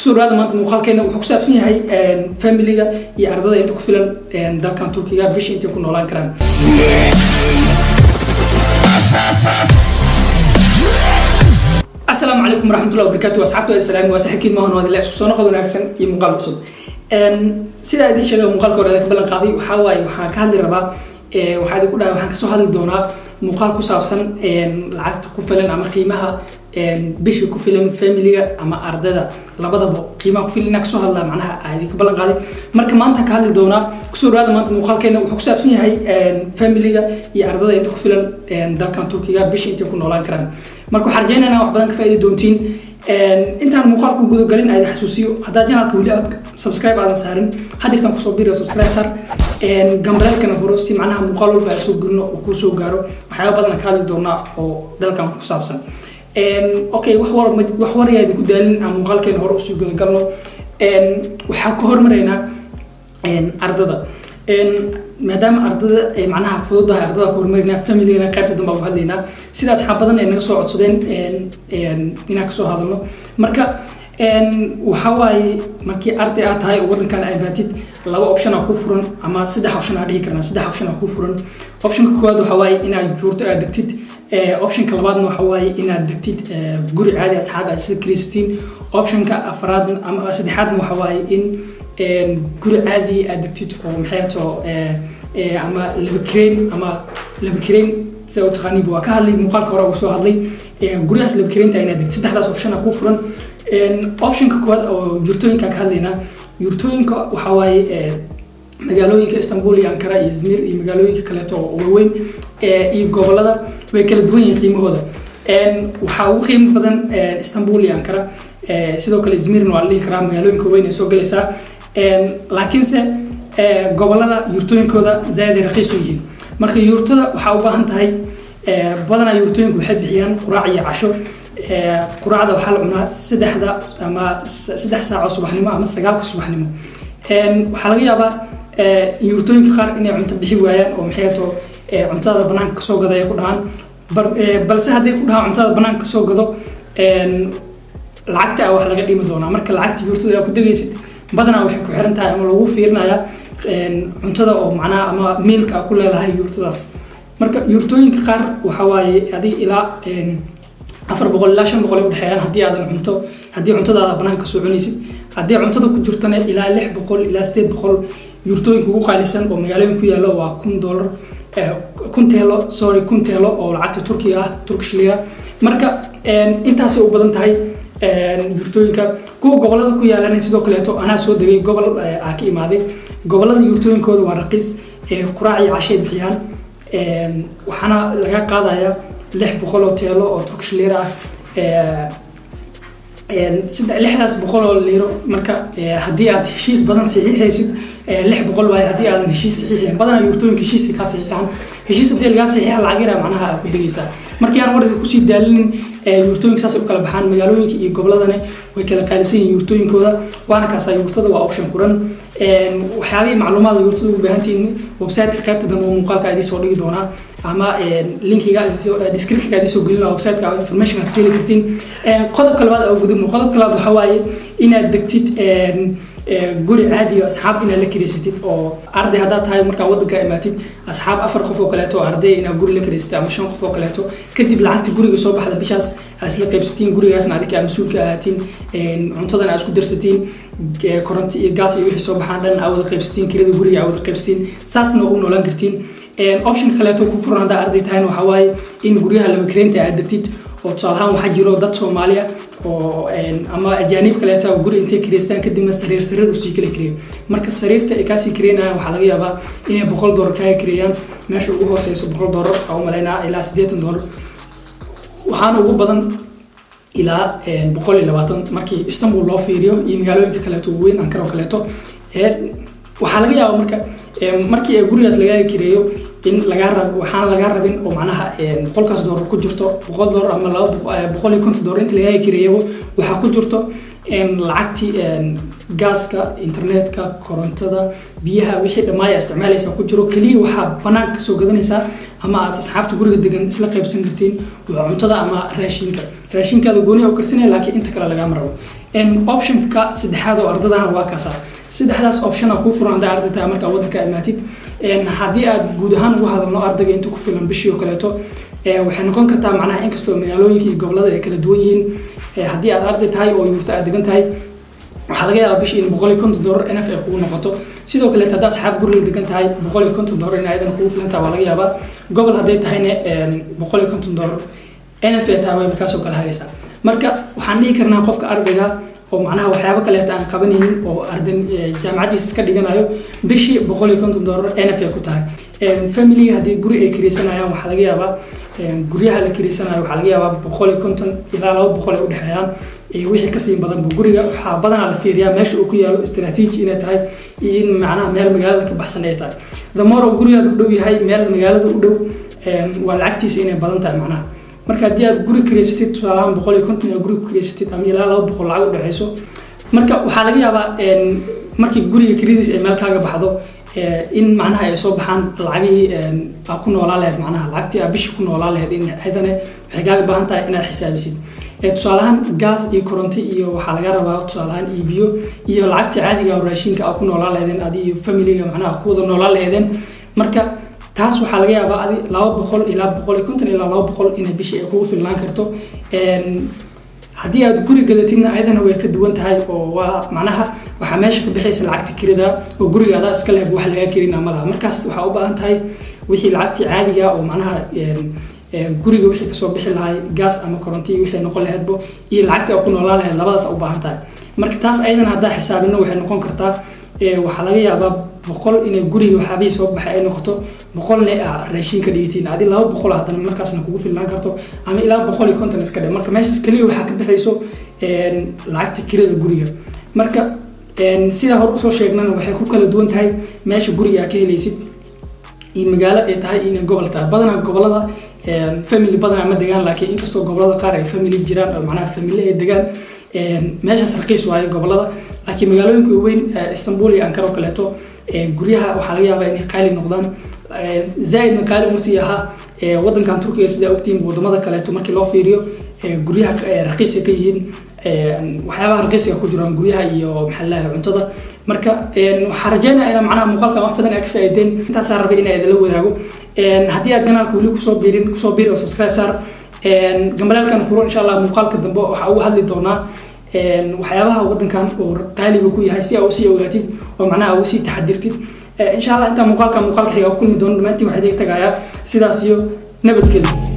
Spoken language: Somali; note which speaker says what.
Speaker 1: Kusoo dhawaada. Maanta muuqaalkeena wuxuu ku saabsan yahay familiga iyo ardada inta ku filan dalkan Turkiga, bishii intay ku noolaan karaan. Asalaamu calaykum waraxmatullahi wabarakaatu. Asxaabta waa salaami, waa saaxiibkiin Mahan Waadila. Isku soo noqod wanaagsan iyo muuqaal cusub. Sidaa idiin sheegay muuqaalka hore ka ballan qaaday, waxaa waaye waxaan ka hadli rabaa, waxaa idinku dhahay waxaan kasoo hadli doonaa muuqaal ku saabsan lacagta ku filan ama qiimaha bishii ku filan familiga ama ardayda labadaba, qiimaha ku filan inaan kasoo hadlaa macnaha aa idinka ballan qaaday. Marka maanta ka hadli doonaa. Kusoo dhawaada. Maanta muuqaalkeena wuxuu ku saabsan yahay familiga iyo ardada inta ku filan dalkan Turkiga, bishii intay ku noolaan karaan. Marka waxaan rajeynaynaa wax badan ka faa'iidi doontiin. Intaan muuqaalku gudagalin, aad xasuusiyo, haddaa channelka weli aad subscribe aadan saarin, hadirtaan kusoo biriyo, subscribe saar, gambaleelkana furo, si macnaha muuqaal walba aan soo gelino oo kuu soo gaaro. Waxyaaba badan ka hadli doonaa oo dalkan ku saabsan. Okay, wax war wax warayaa idinku daalin, aan muuqaalkeena hore usii gudagalno. Waxaa ku hormaraynaa ardada, maadaama ardada ay macnaha fududahay. Ardada ku horumarinaa, familigana qaybta dambe uga hadlaynaa. Sida asxaab badan ay naga soo codsadeen inaan kasoo hadalno. Marka waxaa waaye, markii arday aad tahay oo waddankan aad baatid, laba option aa ku furan ama saddex option aa dhihi karnaa, saddex option aa ku furan. Optionka koowaad waxaa waaye inaad yurtta aad degtid. Optionka labaadna waxaa waaye inaad degtid guri caadi, asxaab aad isla kiraysatiin. Optionka afraadna ama saddexaadna waxaa waaye in guri caadi aad degtid oo maxay to ama laba kireen ama laba kireen sida u taqaaniba. Waa ka hadlay muuqaalka hore ugu soo hadlay guryahaas laba kireynta inaad degtid. Saddexdaas option aa ku furan. Optionka koowaad oo yurtooyinka ka hadlaynaa. Yurtooyinka waxaa waaye magaalooyinka Istanbul iyo Ankara iyo Izmir iyo magaalooyinka kaleeto oo waaweyn iyo gobolada way kala duwan yihiin qiimahooda. Waxaa ugu qiimo badan Istanbul iyo Ankara, sidoo kale Izmirna waa la dhihi karaa magaalooyinka weyn ay soo galaysaa, laakiinse gobolada yurtooyinkooda zaaid ay raqiis u yihiin. Marka yurtada waxaa u baahan tahay, badanaa yurtooyinku waxay bixiyaan quraac iyo casho. Quraacda waxaa la cunaa 3da ama 3 saac oo subaxnimo ama 9ka subaxnimo. Waxaa laga yaabaa yurtooyinka qaar inay cunto bixi waayaan oo maxay to cuntada banaanka kasoo gada ay ku dhahaan. Balse hadday ku dhahaan cuntada banaanka kasoo gado, lacagta ah wax laga dhimi doonaa. Marka lacagta yurtada aa ku degaysid badanaa waxay ku xiran tahay ama lagu fiirinayaa cuntada oo macnaha ama mealka aa ku leedahay yurtadaas. Marka yurtooyinka qaar waxaa waaye adig ilaa 400 ilaa 500 ay udhexeeyaan haddii aadan cunto, haddii cuntadaada banaanka kasoo cunaysid. Haddii cuntada ku jirtana ilaa 600 ilaa 800. Yurtooyinka ugu qaalisan oo magaalooyin ku yaalla waa $1000, 1000 teelo, sorry, 1000 teelo oo lacagta Turkiga ah, Turkish lira. Marka intaasay u badan tahay yurtooyinka. Kuwa gobolada ku yaalana sidoo kaleeto, anaa soo degay gobol aa ka imaaday, gobolada yurtooyinkooda waa raqiis. Quraac iyo cashay bixiyaan, waxaana laga qaadaya 600 oo teelo oo Turkish lira ah, saddex lixdaas boqol oo liiro. Marka haddii aad heshiis badan saxiixaysid, 600 waaye. Haddii aadan heshiis saxiixayn, badanaa yurtooyinka heshiisa kaa saxiixaan. Heshiis haddii lagaa saxiixa, lacag yara macnaha aad ku degaysaa. Markii aan warka kusii daalinin, yurtooyinka saasay u kala baxaan. Magaalooyinka iyo goboladana way kala qaalisan yihiin yurtooyinkooda. Waana kaasaa, yurtada waa option furan. Waxyaabihii macluumaad yurtada ugu baahantihiin, website-ka qaybta dambe oo muuqaalka idiin soo dhigi doonaa ama linkiga description-ka idiin soo gelin, website-ka information ka heli kartiin. Qodobka labaad oo gudubno. Qodobka labaad waxaa waaye inaad degtid guri caadi oo asxaab inaad la kireysatid. Oo arday haddaad tahay, markaa waddanka imaatid, asxaab afar qof oo kaleeto oo arday inaad guri la kireysatid ama shan qof oo kaleeto. Kadib lacagta guriga soo baxda bishaas aad isla qaybsatiin, gurigaasna adinka aad mas-uulka ahaatiin, cuntadana aad isku darsatiin, koronto iyo gaas iyo wixii soo baxaan dhan aad wada qaybsatiin, kirada guriga aad wada qaybsatiin, saasna u noolaan kartiin. Option kaleeto ku furan haddaa arday tahayna waxaa waaye in guryaha laba kireynta aad degtid. Oo tusaale ahaan waxaa jiro dad Soomaaliya oo ama ajaanib kaleeto guri intay kireystaan, kadibna sariir sariir usii kala kireeyo. Marka sariirta ay kaasii kireynayaan waxaa laga yaabaa inay $100 kaaga kireeyaan, meesha ugu hooseyso $100 aa umalaynaa, ilaa $80, waxaana ugu badan ilaa 120 markii Istanbul loo fiiriyo iyo magaalooyinka kaleeto waaweyn, Ankara oo kaleeto. Waxaa laga yaabaa marka markii ay gurigaas lagaaga kireeyo in lagaa rab, waxaan lagaa rabin oo macnaha boqolkaas doolar ku jirto, $100 ama 150 doolar inta lagaaga kireeyabo, waxaa ku jirto lacagtii gaaska, internetka, korontada, biyaha, wixii dhammaaya isticmaalaysa ku jiro. Keliya waxaa banaanka kasoo gadanaysaa ama aad asxaabta guriga degan isla qaybsan kartiin waa cuntada ama raashinka. Raashinkaada gooni u karsanaya, laakiin inta kale lagama rabo. Optionka saddexaad oo ardadana waa kaasa. Saddexdaas option kuu furan haddaa arday tahay markaa waddanka imaatid. Haddii aad guud ahaan ugu hadalno ardayga inta ku filan bishii oo kaleeto, waxay noqon kartaa, macnaha, inkastoo magaalooyinka iyo gobolada ay kala duwan yihiin, haddii aad arday tahay oo yurta aad degan tahay, waxaa laga yaabaa bishii in $150 enough ay kugu noqoto. Sidoo kaleeto, haddaa asxaab guriga degan tahay, $150 in ayadana kugu filan tahay waa laga yaabaa. Gobol hadday tahayna, $150 enough ay tahay, wayba kaasoo kala haraysaa. Marka waxaan dhihi karnaa qofka ardayga oo macnaha waxyaabo kaleeta aan qabanaynin oo arday jaamacaddiisa iska dhiganayo, bishii $150 enough ay ku tahay. Familiga haddii guri ay kiraysanayaan, waxaa laga yaabaa guryaha la kireysanayo waxaa laga yaabaa 150 ilaa 200 ay udhexeeyaan, wixii kasii badanba. Guriga waxaa badanaa la fiiriyaa meesha uu ku yaalo, istaraatiiji inay tahay iyo in macnaha meel magaalada ka baxsan ay tahay. The more uu gurigaada u dhow yahay meel magaalada u dhow, waa lacagtiisa inay badan tahay macnaha. Marka haddii aad guri kireysatid, tusaalahaan 150 aad guri ku kireysatid ama ilaa 200 lacag u dhexeyso, marka waxaa laga yaabaa markii guriga kiradiisa ay meel kaaga baxdo in macnaha ay soo baxaan lacagihii aa ku noolaa lahayd, macnaha lacagtii aa bishii ku noolaa lahayd, in ayadana waxay kaaga baahan tahay inaad xisaabisid. Tusaalahaan gaas iyo koronto iyo waxaa laga rabaa, tusaalahaan, iyo biyo iyo lacagtii caadiga oo raashinka aa ku noolaa lahaydeen adi iyo familiga, macnaha ku wada noolaa lahaydeen. Marka taas waxaa laga yaabaa adi 200 ilaa 150 ilaa 200 inay bishii ay kugu filnaan karto. Haddii aad guri gadatidna, ayadana way ka duwan tahay oo waa macnaha waxaa meesha ka bixaysa lacagta kirada oo guriga adaa iska leh, wax lagaa kirina ma laha. Markaas waxaa u baahan tahay wixii lacagtii caadiga oo macnaha guriga wixii kasoo bixi lahay, gaas ama koronto iyo wixii noqon lahaydbo, iyo lacagtii aad ku noolaan lahayd, labadaas u baahan tahay. Marka taas ayadana haddaa xisaabino, waxay noqon kartaa, waxaa laga yaabaa 100 inay guriga waxyaabihii soo baxay ay noqoto, 100-na aa raashin ka dhigatiin, adi 200 haddana markaasna kugu filnaan karto, ama ilaa 150 iska dhe. Marka meeshaas keliya waxaa ka bixayso lacagta kirada guriga. Marka sidaa hore usoo sheegnana, waxay ku kala duwan tahay meesha guriga aa ka helaysid iyo magaalo ay tahay iyo inay gobol tahay. Badanaa gobolada family badanaa ma degaan, laakiin inkastoo gobolada qaar ay family jiraan oo macnaha family ay degaan, meeshaas raqiis waayo gobolada. Laakiin magaalooyinka waaweyn, Istanbul iyo Ankara oo kaleeto, guryaha waxaa laga yaabaa inay qaali noqdaan. Zaaidna qaali uma sii ahaa wadankan Turkiga. Sidaa ogtihiin, wadamada kaleeto markii loo fiiriyo, guryaha raqiis ay ka yihiin, waxyaabaha raqiiska ku jiraan guryaha iyo, maxaa la dhahay, cuntada. Marka waxaan rajeynaya inaa macnaha muuqaalkan wax badan aa ka faa'iideen. Intaasaa rabay inaa idinla wadaago. Haddii aad kanaalka weli kusoo biirin, kusoo biiri oo subscribe saar, gambaleelkan furo. Insha Allah muuqaalka dambe waxaa uga hadli doonaa waxyaabaha wadankan oo qaaliga ku yahay, si aa usii ogaatid oo macnaha uga sii taxadirtid. Insha Allah intaa muuqaalka xiga ku kulmi doono, dhammaantiin waxaa idiga tagayaa sidaas iyo nabadgelyo.